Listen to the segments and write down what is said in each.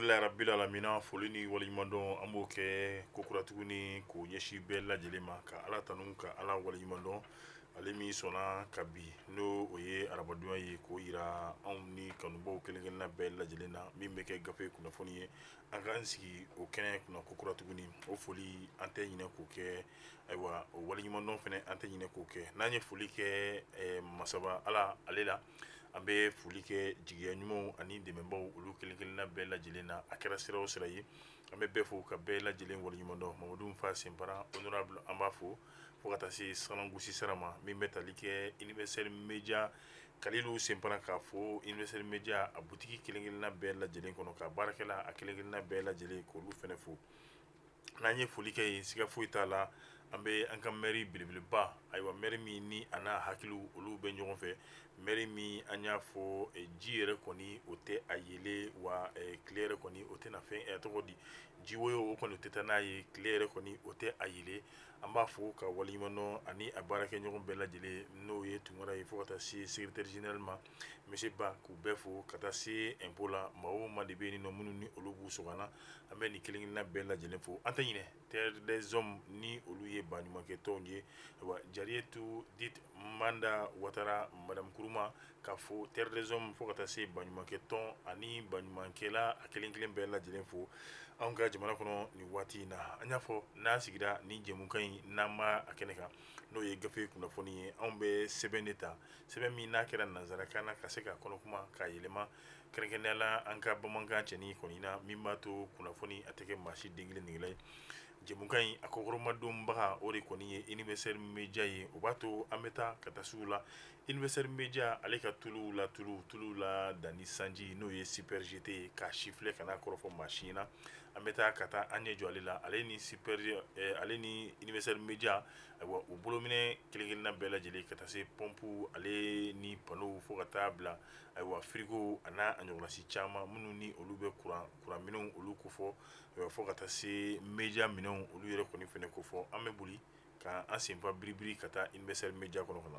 Alhamdulilayi rabbil alamina. Foli ni waleɲumandɔn, an b'o kɛ kokura tuguni k'o ɲɛsin bɛɛ lajɛlen ma, ka Ala tanu, ka Ala waleɲumandɔn, ale min sɔnna ka bi, n'o o ye arabadonya ye, k'o yira anw ni kanubaw kelen-kelenna bɛɛ lajɛlen na, min bɛ kɛ gafe kunnafoni ye. An k'an sigi o kɛnɛ kunna kokura tuguni. O foli, an tɛ ɲinɛ k'o kɛ. Ayiwa, o waleɲumandɔn fana, an tɛ ɲinɛ k'o kɛ. N'an ye foli kɛ masaba Ala ale la, an bɛ foli kɛ jigiya ɲumanw ani dɛmɛbaw olu kelen-kelenna bɛɛ lajɛlen na. A kɛra sira o sira ye, an bɛ bɛɛ fo ka bɛɛ lajɛlen waleɲumandɔn. Mamadu Fa Senpara honorable, an b'a fo, fo ka taa se Sanangusi sara ma, min bɛ tali kɛ Universel Media, Kalilu Senpara, k'a fo Universel Media a butigi kelen-kelenna bɛɛ lajɛlen kɔnɔ, ka baarakɛla a kelen-kelenna bɛɛ lajɛlen, k'olu fana fo. N'an ye foli kɛ yen, siga foyi t'a la, an bɛ an ka maire belebeleba, ayiwa, maire min ni a n'a hakiliw olu bɛ ɲɔgɔn fɛ, maire min an y'a fɔ, ji yɛrɛ kɔni o tɛ a yelen wa, tile yɛrɛ kɔni o tɛna fɛn tɔgɔ di jiwoyo, o kɔni o tɛ taa n'a ye, tile yɛrɛ kɔni o tɛ a yelen. An b'a fo ka waleɲumandɔn ani a baarakɛɲɔgɔn bɛɛ lajɛlen, n'o ye Tunkara ye, fo ka taa se secrétaire général ma, monsieur Ba, k'u bɛɛ fo, ka taa se impôt la, maa o maa de bɛ yen nɔ minnu ni olu b'u sɔgɔnna, an bɛ nin kelen-kelenna bɛɛ lajɛlen fo. An tɛ ɲinɛ Terre des Hommes, ni olu ye baɲumankɛ tɔnw ye. Ayiwa, Jariyetu dit Manda Watara, madame Kuruma, ka fo Terre des Hommes, fo ka taa se baɲumankɛ tɔn ani baɲumankɛla a kelen kelen bɛɛ lajɛlen fo anw ka jamana kɔnɔ nin waati in na. An y'a fɔ, n'an sigira ni jɛmukan in, n'an b'a a kɛnɛ kan, n'o ye gafe kunnafoni ye, anw bɛ sɛbɛn de ta, sɛbɛn min n'a kɛra nansarakan na, ka se ka kɔnɔ kuma k'a yɛlɛma kɛrɛnkɛrɛnnenya la an ka bamanankan cɛnin kɔni na, min b'a to kunnafoni a tɛ kɛ maa si den kelen negela ye. Jɛmukan in a kɔkɔrɔmadonbaga, o de kɔni ye Universel Media ye. O b'a to an bɛ taa ka taa sugu la. Universel Media ale ka tulu la, tulu la danni sanji, n'o ye Super GT ye, k'a sifilɛ ka n'a kɔrɔfɔ maa si ɲɛna. An bɛ taa ka taa an ɲɛ jɔ ale la, ale ni super, ale ni Universel Media, ayiwa, u bolominɛ kelen-kelenna bɛɛ lajɛlen, ka taa se pɔnpu ale ni panneau, fo ka taa bila, ayiwa, frigo a n'a a ɲɔgɔnnasi caman minnu ni olu bɛ kuran minɛnw olu kofɔ, ayiwa, fo ka taa se media minɛnw olu yɛrɛ kɔni fɛnɛ kofɔ. An bɛ boli ka an senfa biribiri ka taa Universel Media kɔnɔ ka na.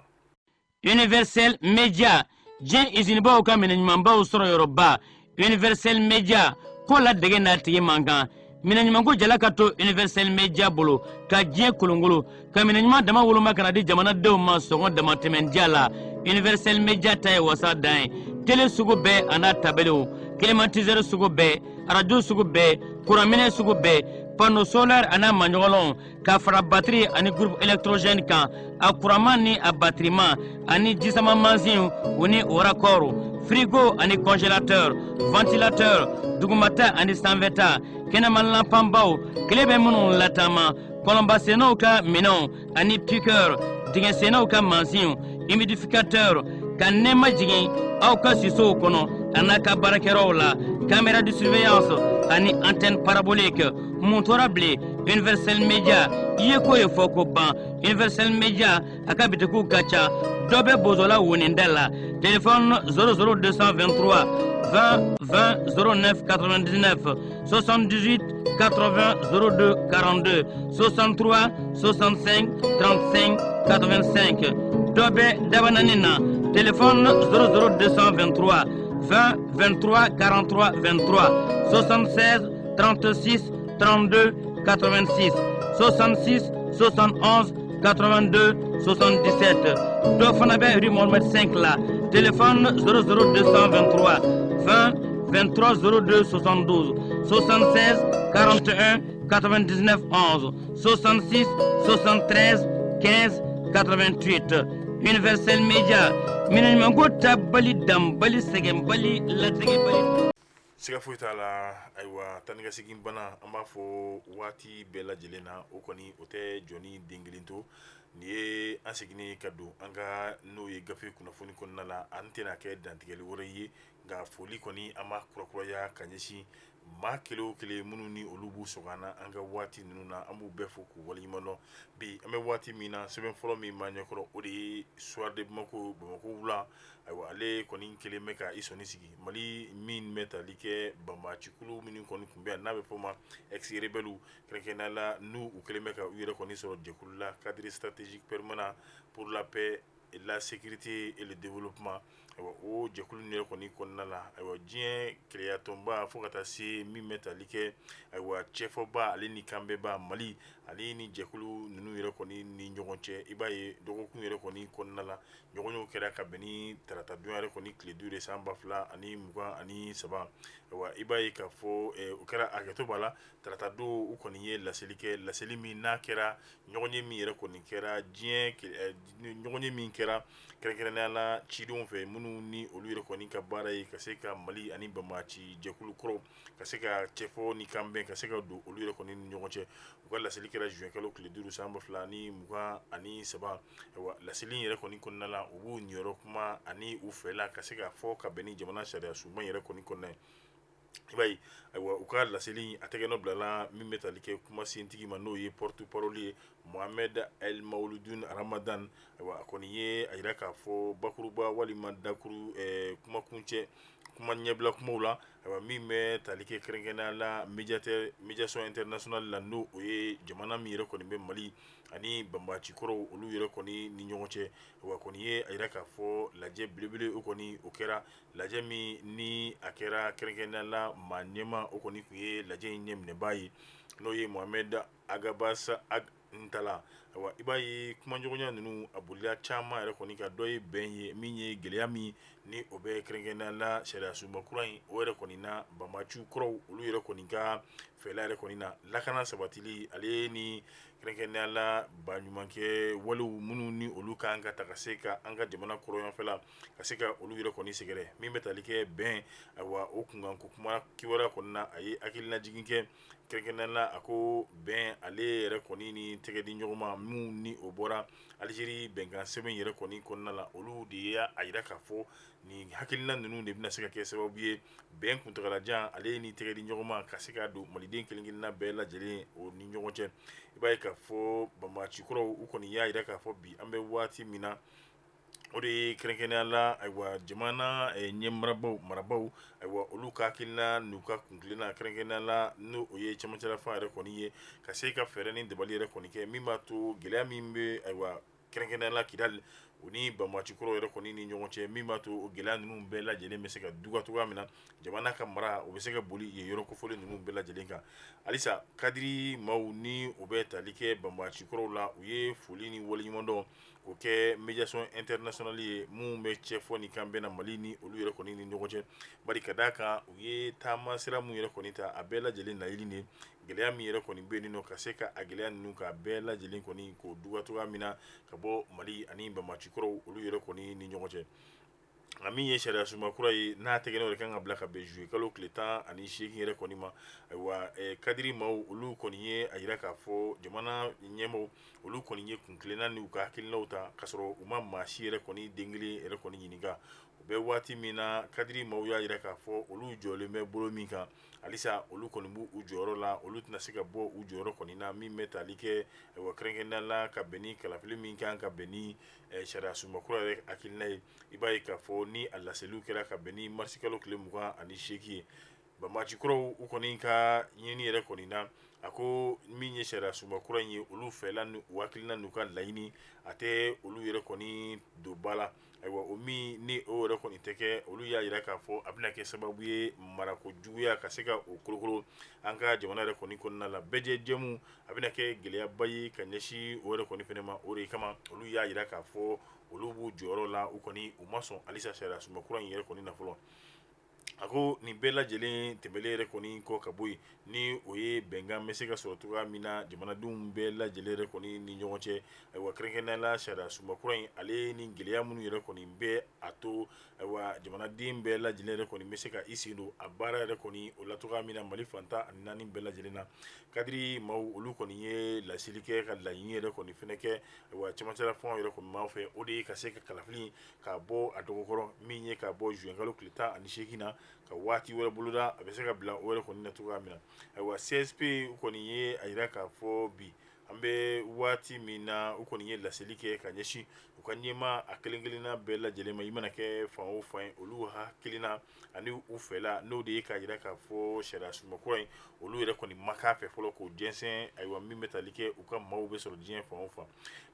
Universel Media, diɲɛ izinibaw ka minɛn ɲumanbaw sɔrɔ yɔrɔba. Universel Media ko la dege n'a tigi man kan. Minɛn ɲumanko jala ka to Universel Media bolo ka diɲɛ kolongolo, ka minɛn ɲuman dama woloma ka na di jamanadenw ma sɔngɔ damatɛmɛndiya la. Universel Media ta ye wasa dan ye. Tele sugu bɛɛ a n'a tabelew, climatiseur sugu bɛɛ, arajo sugu bɛɛ, kuranminɛ sugu bɛɛ, panneau solaire a n'a maɲɔgɔnlɔnw, ka fara batiri ani groupe électrogène kan, a kuranman ni a batiriman, ani jisama mansinw u ni o raccord, frigo ani congélateur, ventilateur, dugumata ani sanfɛta, kɛnɛma lanpanbaw, tile bɛ minnu lataama, kɔlɔnbasennaw ka minɛnw ani piqueur, dingɛsennaw ka mansinw, humidificateur, ka nɛɛma jigin aw ka sisow kɔnɔ a n'a ka baarakɛyɔrɔw la, caméra de surveillance ani antenne parabolique. Mun tora bilen? Universel Media i ye ko ye fɔ ko ban. Universel Media a ka bitikiw ka ca. Dɔ bɛ Bozola woninda la, téléphone 00 223 20 20 09 99, 78 80 02 42, 63 65 35 85. Dɔ bɛ Dabanani na, téléphone 00 223 20 23 43 23, 76 36 32 86, 66 71 82 77. Dɔ fana bɛ rue Mohamed 5 la, téléphone 00 223 20 23 02 72, 76 41 99 11, 66 73 15 88. Universel Media, minɛn ɲumanko tabali, danbali, sɛgɛnbali, latigɛbali. Siga foyi t'a la. Ayiwa, taa ni ka segin bana, an b'a fɔ waati bɛɛ lajɛlen na, o kɔni o tɛ jɔni den kelen to. Nin ye an seginnen ka don an ka, n'o ye gafe kunnafoni kɔnɔna la. An tɛna kɛ dantigɛli wɛrɛ ye, nka foli kɔni, an b'a kurakuraya ka ɲɛsin maa kelen o kelen minnu ni olu b'u sɔgɔ an na an ka waati ninnu na. An b'u bɛɛ fo k'u waleɲuman dɔn. Bi, an bɛ waati min na, sɛbɛn fɔlɔ min b'an ɲɛkɔrɔ, o de ye Soir de Bamako, Bamakɔ wula. Ayiwa, ale kɔni kelen bɛ ka i sɔnni sigi Mali min bɛ tali kɛ banbacikulu minnu kɔni tun bɛ yan, n'a bɛ fɔ o ma ex-rebelles, kɛrɛnkɛrɛnnenya la, n'u u kelen bɛ ka u yɛrɛ kɔni sɔrɔ jɛkulu la, cadre stratégique permanent pour la paix, la sécurité et le développement. Ayiwa, o jɛkulu ninnu yɛrɛ kɔni kɔnɔna la, ayiwa, diɲɛ kelenyatɔnba fo ka taa se min bɛ tali kɛ, ayiwa, cɛfɔba ale ni kanbɛnba Mali ale ni jɛkulu ninnu yɛrɛ kɔni ni ɲɔgɔn cɛ, i b'a ye dɔgɔkun yɛrɛ kɔni kɔnɔna la, ɲɔgɔnyew kɛra ka bɛn ni taratadon yɛrɛ kɔni tile 5 san 2023. Ayiwa, i b'a ye k'a fɔ o kɛra, hakɛto b'a la, taratadon u kɔni ye laseli kɛ, laseli min n'a kɛra ɲɔgɔnye min yɛrɛ kɔni kɛra diɲɛ ɲɔgɔnye min kɛra kɛrɛnkɛrɛnnenya la cidenw fɛ, minnu ni olu yɛrɛ kɔni ka baara ye ka se ka Mali ani banbaanci jɛkulu kɔrɔw ka se ka cɛfɔ ni kanbɛn ka se ka don olu yɛrɛ kɔni ni ɲɔgɔn cɛ. U ka laseli kɛra juin kalo tile 5 san 2023. Ayiwa, laseli yɛrɛ kɔni kɔnɔna la, u b'u niyɔrɔ kuma ani u fɛla ka se ka fɔ ka bɛn ni jamana sariya sunba yɛrɛ kɔni kɔnɔna ye. I b'a ye, ayiwa, u ka laseli a tɛgɛ nɔ bilala min bɛ tali kɛ kuma sentigi ma, n'o ye porte-parole ye, Mohamed El Maouloudou Ramadan. Ayiwa, a kɔni ye a jira k'a fɔ bakuruba walima dakuru kumakuncɛ kuma ɲɛbila kumaw la, ayiwa, min bɛ tali kɛ kɛrɛnkɛrɛnnenya la médiateur médiation internationale la, n'o o ye jamana min yɛrɛ kɔni bɛ Mali ani banbaanci kɔrɔw olu yɛrɛ kɔni ni ɲɔgɔn cɛ. Ayiwa, kɔni ye a jira k'a fɔ lajɛ belebele o kɔni o kɛra, lajɛ min ni a kɛra kɛrɛnkɛrɛnnenya la maa ɲɛmaa o kɔni tun ye lajɛ in ɲɛminɛbaa ye, n'o ye Mohamed Agabas Ag Ntala. Ayiwa, i b'a ye kumaɲɔgɔnya ninnu a bolila caman yɛrɛ kɔni ka dɔ ye bɛn ye, min ye gɛlɛya min ni o bɛ kɛrɛnkɛrɛnnenya la sariya sunba kura in o yɛrɛ kɔni na, banbaanci kɔrɔw olu yɛrɛ kɔni ka fɛla yɛrɛ kɔni na, lakana sabatili ale ni kɛrɛnkɛrɛnnenya la baɲumankɛ walew minnu ni olu kan ka ta ka se ka an ka jamana kɔrɔnyanfɛla ka se ka olu yɛrɛ kɔni sɛgɛrɛ. Min bɛ tali kɛ bɛn, ayiwa, o kunkanko kuma kibaruya kɔni na, a ye hakilinajigin kɛ kɛrɛnkɛrɛnnenya la, a ko bɛn ale yɛrɛ kɔni ni tɛgɛ di ɲɔgɔn ma minnu ni o bɔra Alizeri bɛnkan sɛbɛn yɛrɛ kɔni kɔnɔna la, olu de y'a jira k'a fɔ nin hakilina ninnu de bɛna se ka kɛ sababu ye bɛn kuntagalajan ale ni tɛgɛ di ɲɔgɔn ma ka se ka don maliden kelenkelenna bɛɛ lajɛlen o ni ɲɔgɔn cɛ. I b'a ye k'a fɔ banbaanci kɔrɔw u kɔni y'a jira k'a fɔ bi an bɛ waati min na, o de ye kɛrɛnkɛrɛnnenya la, ayiwa, jamana ɲɛ marabaaw, ayiwa, olu ka hakilina n'u ka kuntilenna kɛrɛnkɛrɛnnenya la, n'o o ye cɛmancɛlafanga yɛrɛ kɔni ye, ka se ka fɛɛrɛ ni dabali yɛrɛ kɔni kɛ min b'a to gɛlɛya min bɛ, ayiwa, kɛrɛnkɛrɛnnenya la Kidali o ni banbaanci kɔrɔw yɛrɛ kɔni ni ɲɔgɔn cɛ, min b'a to o gɛlɛya ninnu bɛɛ lajɛlen bɛ se ka duga cogoya min na, jamana ka mara o bɛ se ka boli yen yɔrɔ kofɔlen ninnu bɛɛ lajɛlen kan. Halisa kadiri maaw ni o bɛ tali kɛ banbaanci kɔrɔw la, u ye foli ni waleɲumandɔn o kɛ médiation internationale ye minnu bɛ cɛfɔ ni kanbɛn na Mali ni olu yɛrɛ kɔni ni ɲɔgɔn cɛ, bari ka d'a kan u ye taama sira min yɛrɛ kɔni ta, a bɛɛ lajɛlen laɲini de gɛlɛya min yɛrɛ kɔni bɛ yen nɔ, ka se ka a gɛlɛya ninnu ka bɛɛ lajɛlen kɔni k'o duga cogoya min na ka bɔ Mali ani banbaanci kɔrɔw olu yɛrɛ kɔni ni ɲɔgɔn cɛ. Nka min ye sariya sunba kura ye, n'a tɛgɛ yɛrɛ kan ka bila ka bɛn juillet kalo tile 18 yɛrɛ kɔni ma, ayiwa, kadiri maaw olu kɔni ye a jira k'a fɔ jamana ɲɛmaaw olu kɔni ye kuntilenna n'u ka hakilinaw ta k'a sɔrɔ u ma maa si yɛrɛ kɔni den kelen yɛrɛ kɔni ɲininka. U bɛ waati min na, kadiri maaw y'a jira k'a fɔ olu jɔlen bɛ bolo min kan, halisa olu kɔni b'u u jɔyɔrɔ la, olu tɛna se ka bɔ u jɔyɔrɔ kɔni na. Min bɛ tali kɛ, ayiwa, kɛrɛnkɛrɛnnenya la ka bɛn ni kalafili min kan ka bɛn ni sariya sunba kura yɛrɛ hakilina ye, i b'a ye k'a fɔ ni a laseliw kɛra ka bɛn ni marisi kalo tile 28 ye, banbaanci kɔrɔw u kɔni ka ɲini yɛrɛ kɔni na, a ko min ye sariya sunba kura in ye, olu fɛla ni u hakilina n'u ka laɲini, a tɛ olu yɛrɛ kɔni don ba la. Ayiwa, o min ni o yɛrɛ kɔni tɛ kɛ, olu y'a jira k'a fɔ a bɛna kɛ sababu ye marako juguya ka se ka o kolokolo an ka jamana yɛrɛ kɔni kɔnɔna la, bɛɛjɛ jɛmu a bɛna kɛ gɛlɛyaba ye ka ɲɛsin o yɛrɛ kɔni fana ma. O de kama olu y'a jira k'a fɔ olu b'u jɔyɔrɔ la, u kɔni u ma sɔn halisa sariya sunba kura in yɛrɛ kɔni na fɔlɔ. A ko nin bɛɛ lajɛlen tɛmɛlen yɛrɛ kɔni kɔ ka bɔ yen, ni o ye bɛnkan bɛ se ka sɔrɔ cogoya min na jamanadenw bɛɛ lajɛlen yɛrɛ kɔni ni ɲɔgɔn cɛ, ayiwa, kɛrɛnkɛrɛnnenya la sariya sunba kura in ale ni gɛlɛya minnu yɛrɛ kɔni bɛ a to, ayiwa, jamanaden bɛɛ lajɛlen yɛrɛ kɔni bɛ se ka i sen don a baara yɛrɛ kɔni o la cogoya min na Mali fan 14 bɛɛ lajɛlen na. Kadiri maaw olu kɔni ye laseli kɛ ka laɲini yɛrɛ kɔni fɛnɛ kɛ, ayiwa, cɛmancɛla fanga yɛrɛ kɔni maaw fɛ, o de ye ka se ka kalafili k'a bɔ a dɔgɔkɔrɔ, min ye k'a bɔ juin kalo tile 18 na ka waati wɛrɛ boloda, a bɛ se ka bila o yɛrɛ kɔni na cogoya min na. Ayiwa, CSP kɔni ye a jira k'a fɔ bi An bɛ waati min na, u kɔni ye laseli kɛ ka ɲɛsin u ka ɲɛmaa a kelen kelenna bɛɛ lajɛlen ma. I mana kɛ fan o fan ye, olu hakilina ani u fɛla n'o de ye k'a jira k'a fɔ sariya sunba kura in, olu yɛrɛ kɔni ma k'a fɛ fɔlɔ k'o jɛnsɛn. Ayiwa, min bɛ tali kɛ u ka maaw bɛ sɔrɔ diɲɛ fan o fan,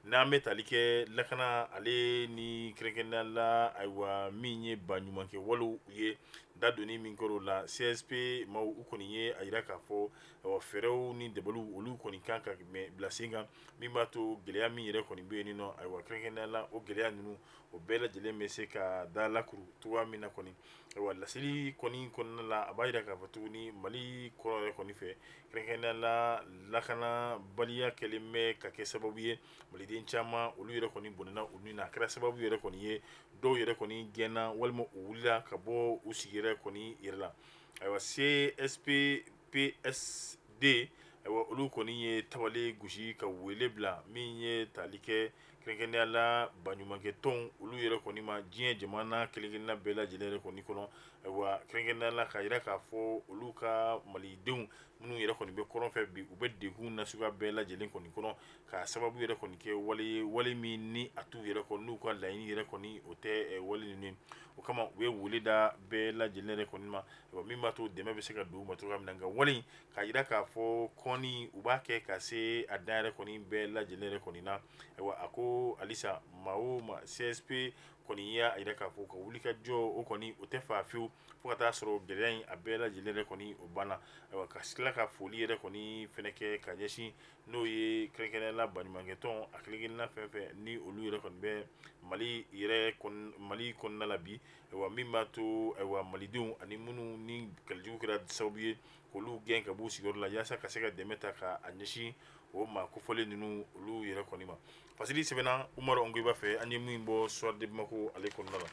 n'an bɛ tali kɛ lakana ale ni kɛrɛnkɛrɛnnenya la, ayiwa, min ye baɲumankɛ walew ye, da donni min kɛra o la, CSP maaw u kɔni ye a jira k'a fɔ fɛɛrɛw ni dabaliw olu kɔni kan ka bila sen kan, min b'a to gɛlɛya min yɛrɛ kɔni bɛ yen nɔ, ayiwa, kɛrɛnkɛrɛnnenya la, o gɛlɛya ninnu o bɛɛ lajɛlen bɛ se ka da lakuru cogoya min na kɔni. Ayiwa, laseli kɔni kɔnɔna la, a b'a jira k'a fɔ tuguni Mali kɔrɔ yɛrɛ kɔni fɛ, kɛrɛnkɛrɛnnenya la, lakanabaliya kɛlen bɛ ka kɛ sababu ye maliden caman olu yɛrɛ kɔni bɔnɛna u ni na. A kɛra sababu yɛrɛ kɔni ye, dɔw yɛrɛ kɔni gɛnna walima u wulila ka bɔ u sigiyɔrɔ kɔni yɛrɛ la. Ayiwa, CSP PSD, ayiwa, olu kɔni ye tabale gosi ka wele bila min ye tali kɛ kɛrɛnkɛrɛnnenya la baɲumankɛ tɔnw olu yɛrɛ kɔni ma diɲɛ jamana kelen-kelenna bɛɛ lajɛlen yɛrɛ kɔni kɔnɔ. Ayiwa, kɛrɛnkɛrɛnnenya la, k'a jira k'a fɔ olu ka malidenw minnu yɛrɛ kɔni bɛ kɔrɔn fɛ bi, u bɛ degun nasuguya bɛɛ lajɛlen kɔni kɔnɔ, k'a sababu yɛrɛ kɔni kɛ wale ye, wale min ni a t'u yɛrɛ kɔni n'u ka laɲini yɛrɛ kɔni o tɛ wale ninnu ye. O kama u ye wele da bɛɛ lajɛlen yɛrɛ kɔni ma, min b'a to dɛmɛ bɛ se ka don u ma cogoya min na. Nka wale in, k'a jira k'a fɔ kɔni u b'a kɛ ka se a dan yɛrɛ kɔni bɛɛ lajɛlen yɛrɛ kɔni na. Ayiwa, a ko halisa maa o maa, CSP kɔni y'a jira k'a fɔ ka wuli ka jɔ o kɔni o tɛ fa fiyewu fo ka taa sɔrɔ gɛlɛya in a bɛɛ lajɛlen yɛrɛ kɔni o banna. Ayiwa, ka tila ka foli yɛrɛ kɔni fɛnɛ kɛ ka ɲɛsin n'o ye kɛrɛnkɛrɛnnenya la baɲumankɛtɔn a kelen-kelenna fɛn fɛn ni olu yɛrɛ kɔni bɛ Mali yɛrɛ Mali kɔnɔna la bi. Ayiwa, min b'a to, ayiwa, malidenw ani minnu ni kɛlɛjugu kɛra sababu ye k'olu gɛn ka b'u sigiyɔrɔ la, yaasa ka se ka dɛmɛ ta ka a ɲɛsin o maa kofɔlen ninnu olu yɛrɛ kɔni ma. Fasiri sɛbɛnna Umaru Ongoyiba fɛ, an ye min bɔ Soir de Bamako ale kɔnɔna la.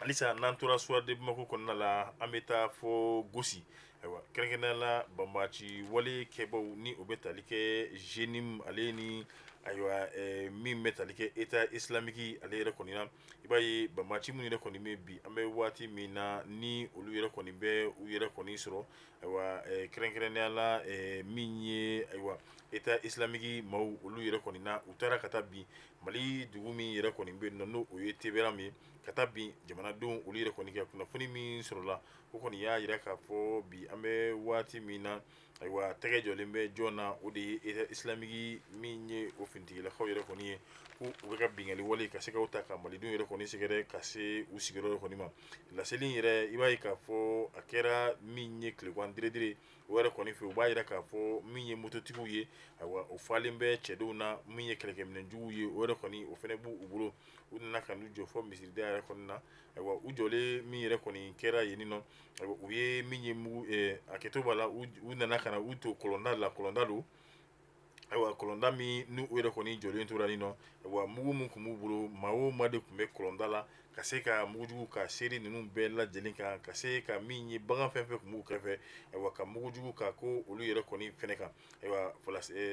Halisa n'an tora Soir de Bamako kɔnɔna la, an bɛ taa fɔ Gosi. Ayiwa, kɛrɛnkɛrɛnnenya la, banbaanci wale kɛbaw ni o bɛ tali kɛ JNIM ale ni, ayiwa, min bɛ tali kɛ État islamique ale yɛrɛ kɔni na, i b'a ye banbaanci minnu yɛrɛ kɔni bɛ bi, an bɛ waati min na, ni olu yɛrɛ kɔni bɛ u yɛrɛ kɔni sɔrɔ, ayiwa, kɛrɛnkɛrɛnnenya la, min ye, ayiwa, État islamique maaw olu yɛrɛ kɔni na, u taara ka taa bin Mali dugu min yɛrɛ kɔni bɛ yen n'o o ye Tebera ye, ka taa bin jamanadenw olu yɛrɛ kɔni kɛ. Kunnafoni min sɔrɔla, o kɔni y'a jira k'a fɔ bi an bɛ waati min na, ayiwa, tɛgɛ jɔlen bɛ jɔn na, o de ye État islamique min ye o finitigilakaw yɛrɛ kɔni ye, ko u bɛ ka binkanni wale ka se ka ta ka malidenw yɛrɛ kɔni sɛgɛrɛ ka se u sigiyɔrɔ kɔni ma. Laseli yɛrɛ, i b'a ye k'a fɔ a kɛra min ye tilegan diredire o yɛrɛ kɔni fɛ, u b'a jira k'a fɔ min ye mototigiw ye, ayiwa, o falen bɛ cɛdenw na, min ye kɛlɛkɛminɛnjuguw ye, o yɛrɛ kɔni o fana b'u bolo. U nana ka n'u jɔ fɔ misirida yɛrɛ kɔni na. Ayiwa, u jɔlen min yɛrɛ kɔni kɛra yen nɔ, u ye min ye mugu a kɛto b'a la, u nana ka na u to kɔlɔnda la, kɔlɔnda don. Ayiwa, kɔlɔnda min n'u yɛrɛ kɔni jɔlen tora nin nɔ, ayiwa, mugu min tun b'u bolo, maa o maa de tun bɛ kɔlɔnda la ka se ka mugujugu ka seri ninnu bɛɛ lajɛlen kan, ka se ka min ye bagan fɛn fɛn tun b'u kɛrɛfɛ, ayiwa, ka mugujugu ka ko olu yɛrɛ kɔni fɛnɛ kan. Ayiwa,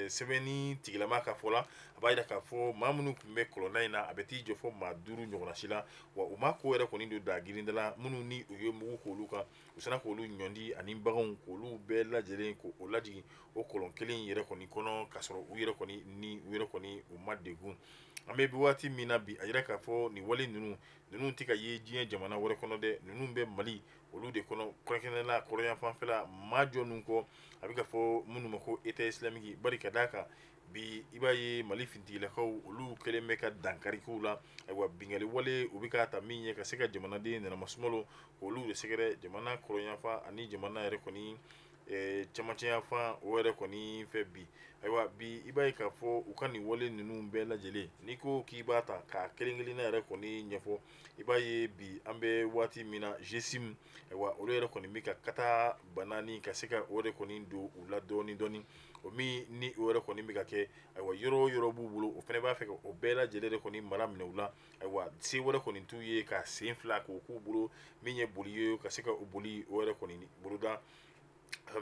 sɛbɛnni tigilama ka fɔ la, a b'a jira k'a fɔ maa minnu tun bɛ kɔlɔnda in na, a bɛ t'i jɔ fɔ maa 5 ɲɔgɔnna si la. Wa u ma ko yɛrɛ kɔni don da girinda la, minnu ni u ye mugu k'olu kan, u sera k'olu ɲɔndi ani baganw k'olu bɛɛ lajɛlen k'o lajigin o kɔlɔn kelen yɛrɛ kɔni kɔnɔ, k'a sɔrɔ u yɛrɛ kɔni ni u yɛrɛ kɔni u ma degun. An bɛ waati min na bi, a jira k'a fɔ nin wale ninnu tɛ ka ye diɲɛ jamana wɛrɛ kɔnɔ dɛ, ninnu bɛ Mali olu de kɔnɔ, kɛrɛnkɛrɛnnenya la kɔrɔn fanfɛla maa jɔ ninnu kɔ, a bɛ ka fɔ minnu ma ko État islamique. Bari ka d'a kan bi, i b'a ye Mali finitigilakaw olu kɛlen bɛ ka dankari k'u la. Ayiwa, binkanni wale u bɛ ka ta min ye ka se ka jamanaden nanamasumalo olu de sɛgɛrɛ jamana kɔrɔnyanfan ani jamana yɛrɛ kɔni cɛmancɛyanfan o yɛrɛ kɔni fɛ bi. Ayiwa, bi i b'a ye k'a fɔ u ka nin wale ninnu bɛɛ lajɛlen, n'i ko k'i b'a ta k'a kelen kelenna yɛrɛ kɔni ɲɛfɔ, i b'a ye bi an bɛ waati min na, GSIM, ayiwa, olu yɛrɛ kɔni bɛ ka kata bana ni ka se ka o de kɔni don u la dɔɔni dɔɔni. O min ni o yɛrɛ kɔni bɛ ka kɛ, ayiwa, yɔrɔ o yɔrɔ b'u bolo, o fana b'a fɛ ka o bɛɛ lajɛlen de kɔni mara minɛ u la. Ayiwa, se wɛrɛ kɔni t'u ye ka sen fila k'o k'u bolo min ye boli ye, ka se ka o boli o yɛrɛ kɔni boloda,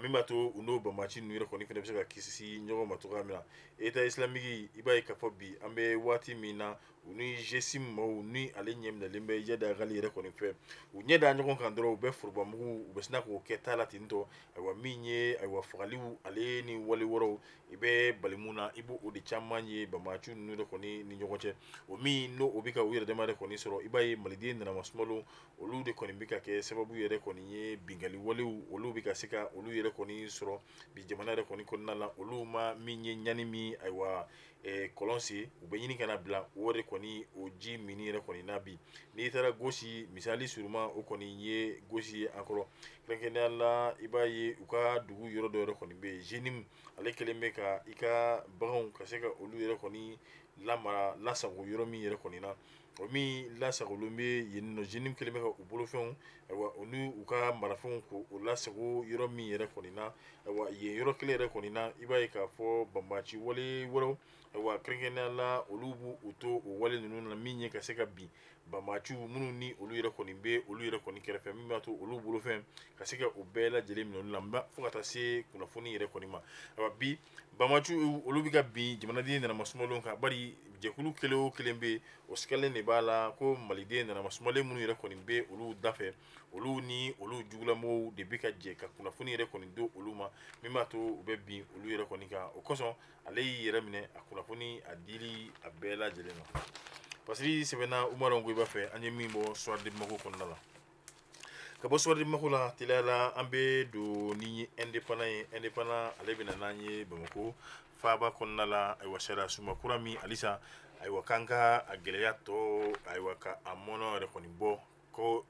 min b'a to u n'o banbaanci ninnu yɛrɛ kɔni fana bɛ se ka kisi ɲɔgɔn ma cogoya min na. État islamique, i b'a ye k'a fɔ bi an bɛ waati min na, U ni GSIM maaw ni ale ɲɛminɛlen bɛ Iyad Ag Ghali yɛrɛ kɔni fɛ, u ɲɛ da ɲɔgɔn kan dɔrɔn, u bɛ forobamugu, u bɛ sina k'o kɛ ta la ten tɔ. Ayiwa, min ye ayiwa fagaliw ale ni wale wɛrɛw, i bɛ bali mun na, i b'o o de caman ye banbaanci ninnu yɛrɛ kɔni ni ɲɔgɔn cɛ. O min n'o o bɛ ka u yɛrɛ dama yɛrɛ kɔni sɔrɔ, i b'a ye maliden nanamasumalo olu de kɔni bɛ ka kɛ sababu yɛrɛ kɔni ye binkanni walew, olu bɛ ka se ka olu yɛrɛ kɔni sɔrɔ bi jamana yɛrɛ kɔni kɔnɔna la. Olu ma min ye ɲani min ayiwa kɔlɔn sen, u bɛ ɲini ka na bila o yɛrɛ kɔni o ji minni yɛrɛ kɔni na bi. N'i taara Gosi, misali surunman o kɔni ye Gosi ye an kɔrɔ, kɛrɛnkɛrɛnnenya la i b'a ye u ka dugu yɔrɔ dɔ yɛrɛ kɔni bɛ yen, JNIM ale kɛlen bɛ ka i ka baganw ka se ka olu yɛrɛ kɔni lamara lasago yɔrɔ min yɛrɛ kɔni na, o min lasagolen bɛ yen nɔ, JNIM kɛlen bɛ ka u bolofɛnw ayiwa u ni u ka marafɛnw ko o lasago yɔrɔ min yɛrɛ kɔni na. Ayiwa, yen yɔrɔ kelen yɛrɛ kɔni na, i b'a ye k'a fɔ banbaanci wale wɛrɛw, ayiwa kɛrɛnkɛrɛnnenya la olu b'u to o wale ninnu na, min ye ka se ka bin banbaanciw minnu ni olu yɛrɛ kɔni bɛ olu yɛrɛ kɔni kɛrɛfɛ, min b'a to olu bolofɛn ka se ka o bɛɛ lajɛlen minɛ olu la fo ka taa se kunnafoni yɛrɛ kɔni ma. Ayiwa, bi banbaanciw olu bɛ ka bin jamanaden nanamasumalen kan, bari jɛkulu kelen o kelen bɛ yen, o sigalen de b'a la ko maliden nanamasumalen minnu yɛrɛ kɔni bɛ olu dafɛ, olu ni olu jugulamɔgɔw de bɛ ka jɛ ka kunnafoni yɛrɛ kɔni di olu ma, min b'a to u bɛ bin olu yɛrɛ kɔni kan. O kosɔn ale y'i yɛrɛ minɛ a kunnafoni a dili a bɛɛ lajɛlen ma. Pasiri sɛbɛnna Umaru Ongoyiba fɛ, an ye min bɔ Soir de Bamako kɔnɔna la. Ka bɔ Soir de Bamako la teliya la, an bɛ don ni Indépendant ye. Indépendant ale bɛ na n'an ye Bamakɔ faaba kɔnɔna la. Ayiwa, sariya sunba kura min halisa ayiwa k'an ka a gɛlɛya tɔ ayiwa ka a mɔnɔ yɛrɛ kɔni bɔ, ko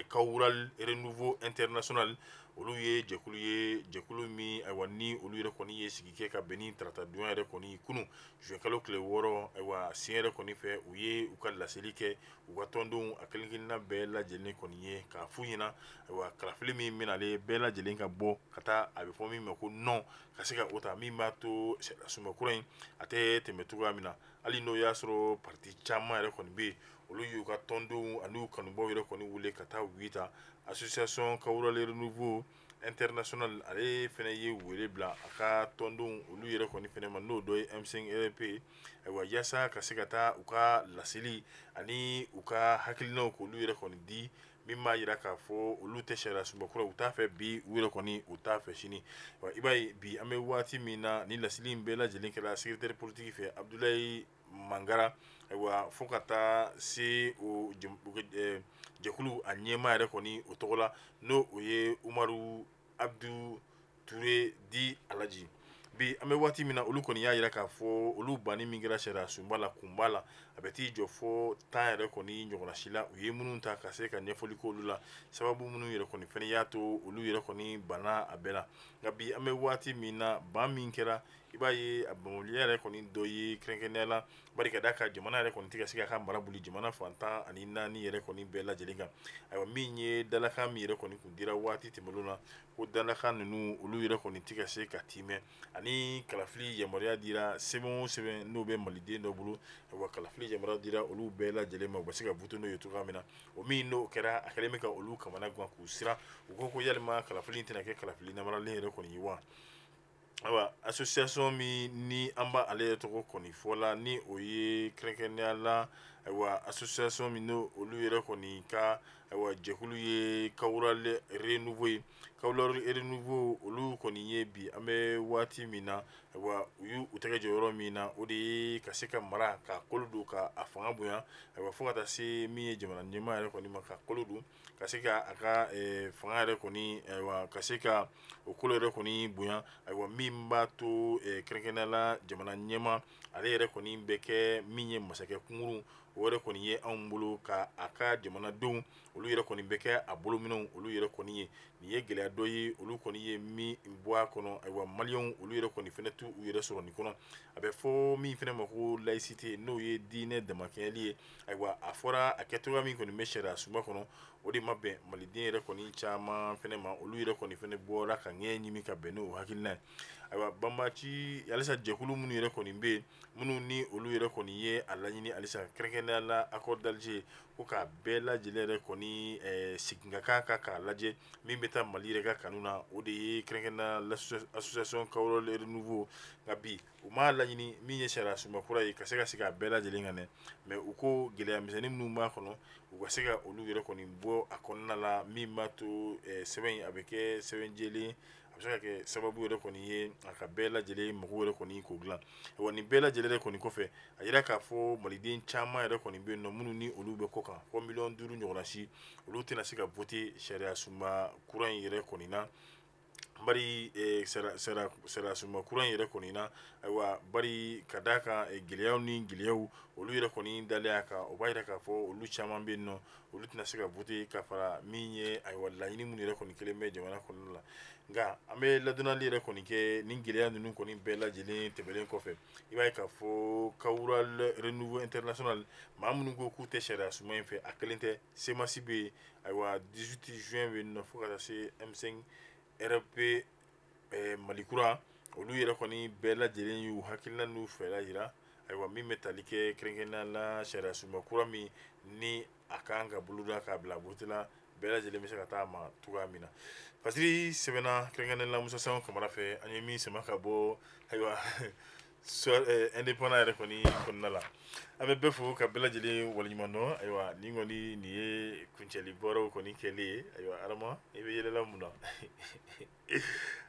Kawral Renouveau International, olu ye jɛkulu ye, jɛkulu min ayiwa ni olu yɛrɛ kɔni ye sigi kɛ ka bɛn ni tarata donya yɛrɛ kɔni kunun juin kalo tile 6. Ayiwa, sen yɛrɛ kɔni fɛ, u ye u ka laseli kɛ u ka tɔndenw a kelen kelenna bɛɛ lajɛlen kɔni ye, k'a f'u ɲɛna ayiwa kalafili min bɛna ale bɛɛ lajɛlen ka bɔ ka taa, a bɛ fɔ min ma ko non, ka se ka o ta, min b'a to sariya sunba kura in a tɛ tɛmɛ cogoya min na. Hali n'o y'a sɔrɔ parti caman yɛrɛ kɔni bɛ yen, olu y'u ka tɔndenw ani u kanubaw yɛrɛ kɔni wele ka taa oui ta. Association Kawral Renouveau International ale fana ye wele bila a ka tɔndenw olu yɛrɛ kɔni fana ma, n'o dɔ ye M5RP, ayiwa yaasa ka se ka taa u ka laseli ani u ka hakilinaw k'olu yɛrɛ kɔni di, min b'a jira k'a fɔ olu tɛ sariya sunba kura, u t'a fɛ bi, u yɛrɛ kɔni u t'a fɛ sini. I b'a ye bi an bɛ waati min na, ni laseli in bɛɛ lajɛlen kɛra secrétaire politique fɛ Abudulayi Mangara, ayiwa fo ka taa se o jɛkulu a ɲɛmaa yɛrɛ kɔni o tɔgɔ la, n'o o ye Umaru Abdu Ture dit Alaji. Bi an bɛ waati min na, olu kɔni y'a jira k'a fɔ olu banni min kɛra sariya sunba la, kun b'a la, a bɛ t'i jɔ fɔ 10 yɛrɛ kɔni ɲɔgɔnna si la, u ye minnu ta ka se ka ɲɛfɔli k'olu la, sababu minnu yɛrɛ kɔni fana y'a to olu yɛrɛ kɔni banna a bɛɛ la. Nka bi an bɛ waati min na, ban min kɛra, i b'a ye a banbaliya yɛrɛ kɔni dɔ ye kɛrɛnkɛrɛnnenya la, bari ka d'a kan jamana yɛrɛ kɔni tɛ ka se k'a ka mara boli jamana fan 14 yɛrɛ kɔni bɛɛ lajɛlen kan. Ayiwa, min ye dalakan min yɛrɛ kɔni kun dira waati tɛmɛnlenw na, ko dalakan ninnu olu yɛrɛ kɔni tɛ ka se ka timɛ, ani kalafili yamaruya dira sɛbɛn o sɛbɛn n'o bɛ maliden dɔ bolo, ayiwa kalafili yamaruya dira olu bɛɛ lajɛlen ma, u bɛ se ka voter n'o ye cogoya min na. O min n'o kɛra, a kɛlen bɛ ka olu kamana gan k'u siran. U ko ko yalima kalafili in tɛna kɛ kalafili namaralen yɛrɛ kɔni ye wa? Ayiwa, association min ni an b'a ale yɛrɛ tɔgɔ kɔni fɔ la, ni o ye kɛrɛnkɛrɛnnenya la ayiwa association min n'o olu yɛrɛ kɔni ka ayiwa jɛkulu ye Kawral Renouveau ye. Kawral Renouveau olu kɔni ye bi an bɛ waati min na, ayiwa u y'u tɛgɛ jɔ yɔrɔ min na, o de ye ka se ka mara ka kolo don ka a fanga bonya, ayiwa fo ka taa se min ye jamana ɲɛmaa yɛrɛ kɔni ma, ka kolo don ka se ka a ka fanga yɛrɛ kɔni, ayiwa ka se ka o kolo yɛrɛ kɔni bonya, ayiwa min b'a to kɛrɛnkɛrɛnnenya la jamana ɲɛmaa ale yɛrɛ kɔni bɛ kɛ min ye masakɛ kunkurun, o yɛrɛ kɔni ye anw bolo ka a ka jamanadenw olu yɛrɛ kɔni bɛ kɛ a bolominɛnw olu yɛrɛ kɔni ye. Nin ye gɛlɛya dɔ ye olu kɔni ye min bɔ a kɔnɔ. Ayiwa, maliyɛnw olu yɛrɛ kɔni fɛnɛ t'u yɛrɛ sɔrɔ nin kɔnɔ. A bɛ fɔ min fɛnɛ ma ko laïcité, n'o ye diinɛ damakɛɲɛli ye. Ayiwa, a fɔra a kɛcogoya min kɔni bɛ sariya sunba kɔnɔ, o de ma bɛn maliden yɛrɛ kɔni caman fɛnɛ ma. Olu yɛrɛ kɔni fɛnɛ bɔra ka ŋɛɲɛ ɲimi ka bɛn n'o hakilina ye. Ayiwa, banbaanci halisa jɛkulu minnu yɛrɛ kɔni bɛ yen, minnu ni olu yɛrɛ kɔni ye a laɲini halisa kɛrɛnkɛrɛnnenya la accord d'Alger, ko k'a bɛɛ lajɛlen yɛrɛ kɔni segin ka kan k'a lajɛ min bɛ taa Mali yɛrɛ ka kanu na, o de ye kɛrɛnkɛrɛnnenya l'association Kawral Renouveau. Nka bi u m'a laɲini min ye sariya sunba kura ye ka se ka sigi a bɛɛ lajɛlen kan dɛ, mais u ko gɛlɛya misɛnnin minnu b'a kɔnɔ, u ka se ka olu yɛrɛ kɔni bɔ a kɔnɔna la, min b'a to sɛbɛn in a bɛ kɛ sɛbɛn jɛlen, a bɛ se ka kɛ sababu yɛrɛ kɔni ye a ka bɛɛ lajɛlen mago yɛrɛ kɔni k'o dilan. Wa nin bɛɛ lajɛlen yɛrɛ kɔni kɔfɛ, a yira k'a fɔ maliden caman yɛrɛ kɔni bɛ yen nɔ minnu ni olu bɛ kɔ kan, fɔ miliyɔn 5 ɲɔgɔnna si, olu tɛna se ka voter sariya sunba kura in yɛrɛ kɔni na. Bari sariya sunba kura in yɛrɛ kɔni na, ayiwa, bari ka d'a kan gɛlɛyaw ni gɛlɛyaw olu yɛrɛ kɔni dalen a kan, o b'a yira k'a fɔ olu caman bɛ yen nɔ, olu tɛna se ka voter ka fara min ye, ayiwa, laɲini minnu yɛrɛ kɔni kɛlen bɛ jamana kɔnɔna la. Nka an bɛ ladɔnniyali yɛrɛ kɔni kɛ, nin gɛlɛya ninnu kɔni bɛɛ lajɛlen tɛmɛnen kɔfɛ, i b'a ye k'a fɔ Kawral Renouveau International, maa minnu ko k'u tɛ sariya sunba in fɛ, a kelen tɛ. CMAS bɛ yen, ayiwa, 18 juin bɛ yen nɔ, fo ka taa se M5 RP Mali kura, olu yɛrɛ kɔni bɛɛ lajɛlen y'u hakilina n'u fɛla jira, ayiwa, min bɛ tali kɛ kɛrɛnkɛrɛnnenya la sariya sunba kura min ni a kan ka boloda k'a bila vote la, bɛɛ lajɛlen bɛ se ka taa a ma cogoya min na. Fasiri sɛbɛnna kɛrɛnkɛrɛnnenya la Musa Sango Kamara fɛ, an ye min sama ka bɔ, ayiwa, Indépendant yɛrɛ kɔni kɔnɔna la. An bɛ bɛɛ fo ka bɛɛ lajɛlen waleɲuman dɔn. Ayiwa, nin kɔni nin ye kuncɛli baaraw kɔni kɛlen ye. Ayiwa, Adama, i bɛ yɛlɛla mun na?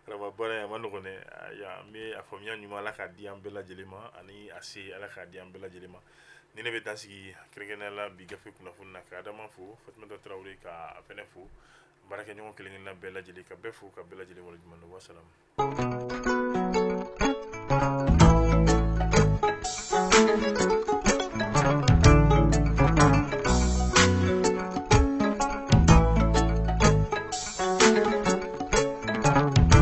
Adama, baara in a ma nɔgɔn dɛ. Ayiwa, an bɛ a faamuya ɲuman, Ala k'a di an bɛɛ lajɛlen ma, ani a se, Ala k'a di an bɛɛ lajɛlen ma. Ni ne bɛ dan sigi kɛrɛnkɛrɛnnenya la bi gafe kunnafoni na, ka Adama fo, Fatumata Tarawele ka a fɛnɛ fo, baarakɛɲɔgɔn kelen kelenna bɛɛ lajɛlen, ka bɛɛ fo ka bɛɛ lajɛlen waleɲuman dɔn. Wasalamu.